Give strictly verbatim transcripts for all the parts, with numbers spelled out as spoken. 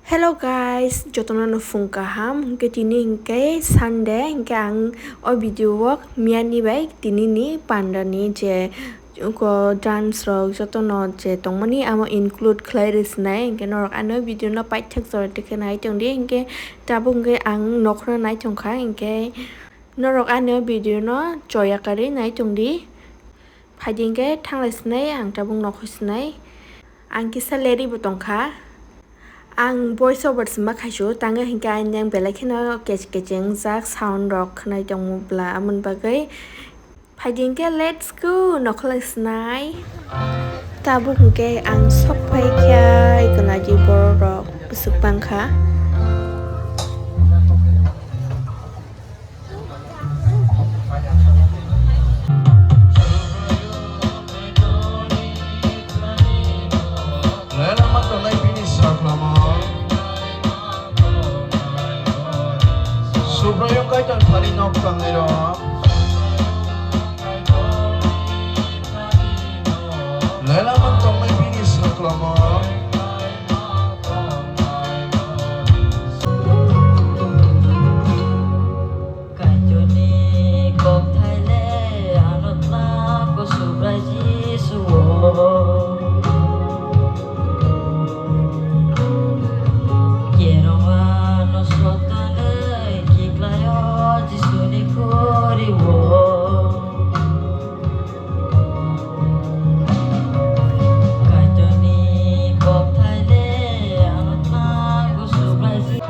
Hello guys, jotono no phung kaham. Hwnkhe tini hwnkhe Sunday, hwnkhe ang o video o miyani bai tinini pandani je ko dance rok jotono je tongmani amo include khlai rwsnai. Hwnkhe norok ano video no paithak jora tikhe nai tongdi. Hwnkhe tabuk hwnkhe ang nokhorno nai tongkha, hwnkhe norok ano video no choya karwi nai tongdi. Phaidi hwnkhe thanglai swnai, ang tabuk nokhor swnai. Ang kisa leri bo tongkha. Ang voice over se ma khaisu, tangwi hwnkhe ayang belai kheno kech-, kechengjak sound rok khwnai tongmo bla, amoni bagwi. Phaidi hwnkhe let's go, nokhorlai swnai. Tabuk hwnkhe ang sok phai kha, ikonadi borok rok bwswk bang kha. Lela ma tongnai bini saklamo. Subraiyung Kaitor thani nok tangnairok. Lela ma tongnai bini saklamo. Kaitorni kokthai le ano tla ko Subrai Jisu o. Kerong ano sotanwi kiklaio Jisuni khuri o. Kaitorni kokthai le ano tla ko Subrai Jisu.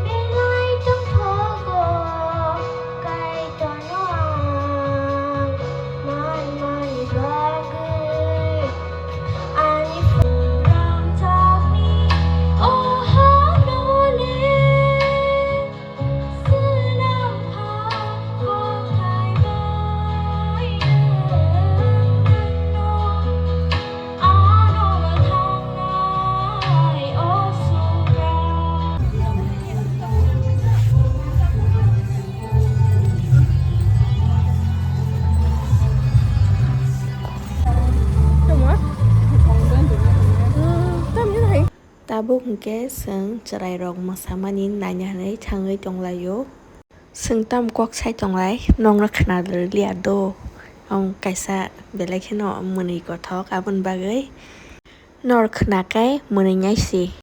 Belai tongthogo Kaitorno ang manmani bagwi. Ani phung rangchakni o hano le swnam kha kokthai bai nwng. Tabuk hwnkhe chwng chwrairok mwsamani naina hwnwi thangwi tonglaio. Chwng tamo kok sai tonglai, nokno khna rwliya do. Ang kaisa belai kheno mwnwi kothok, aboni bagwi nor khna khe mwnwi nai si.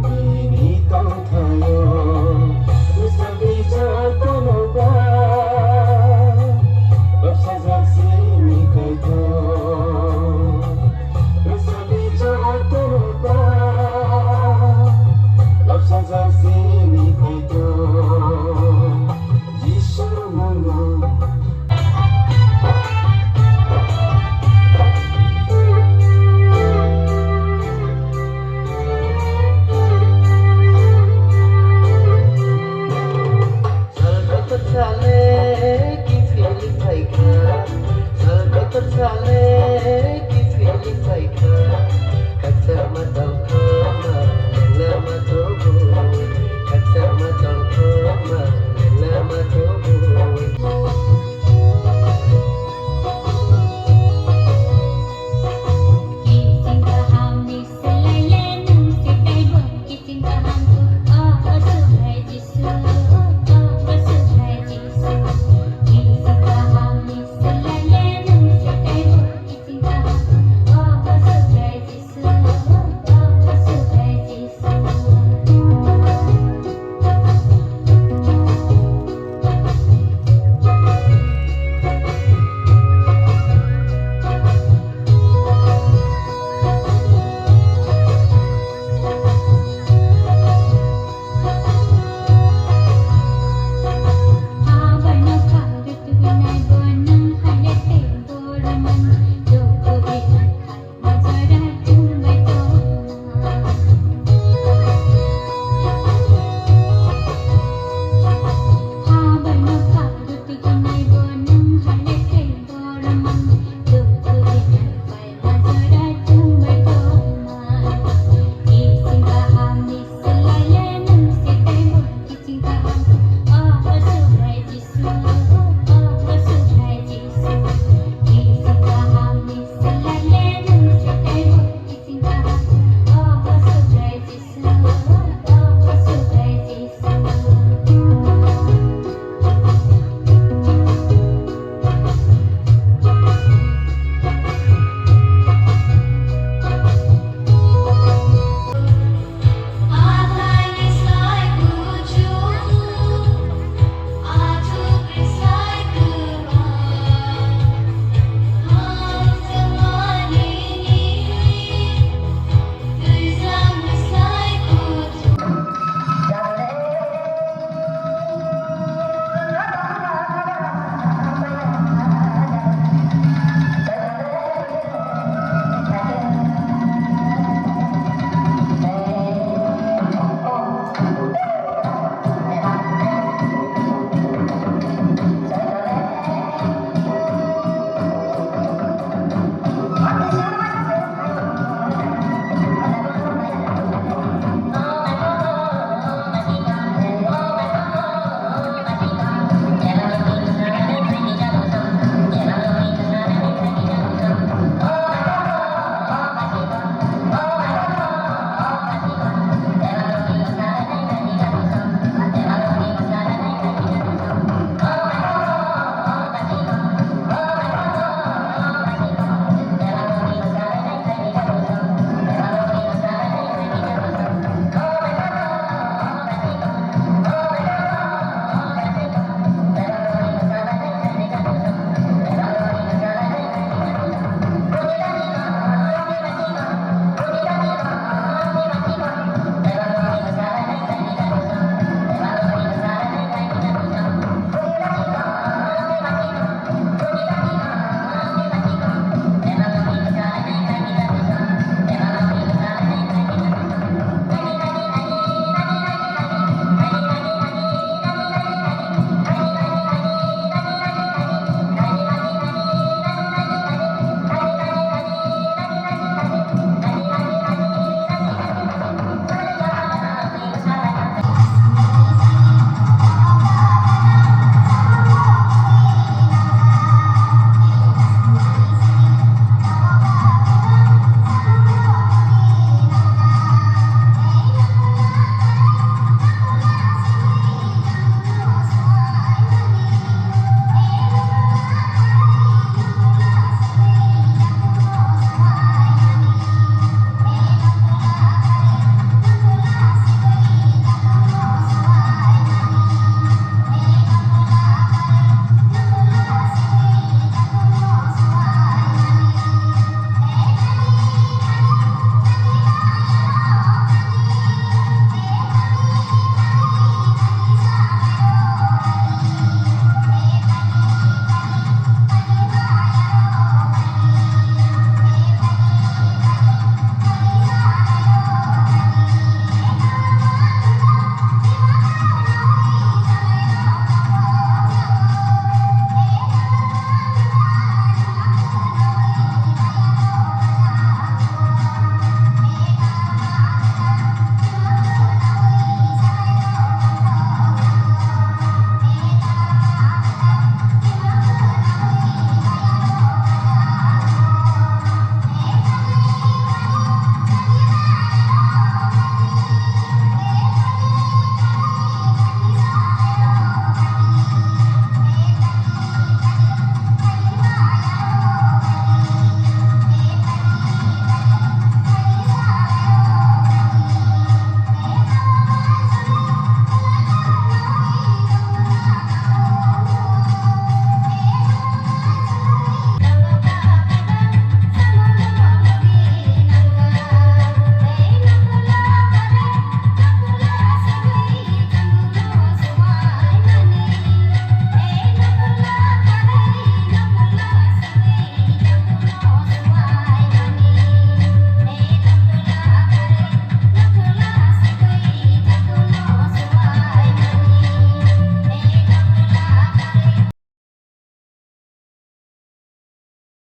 Nini tongthok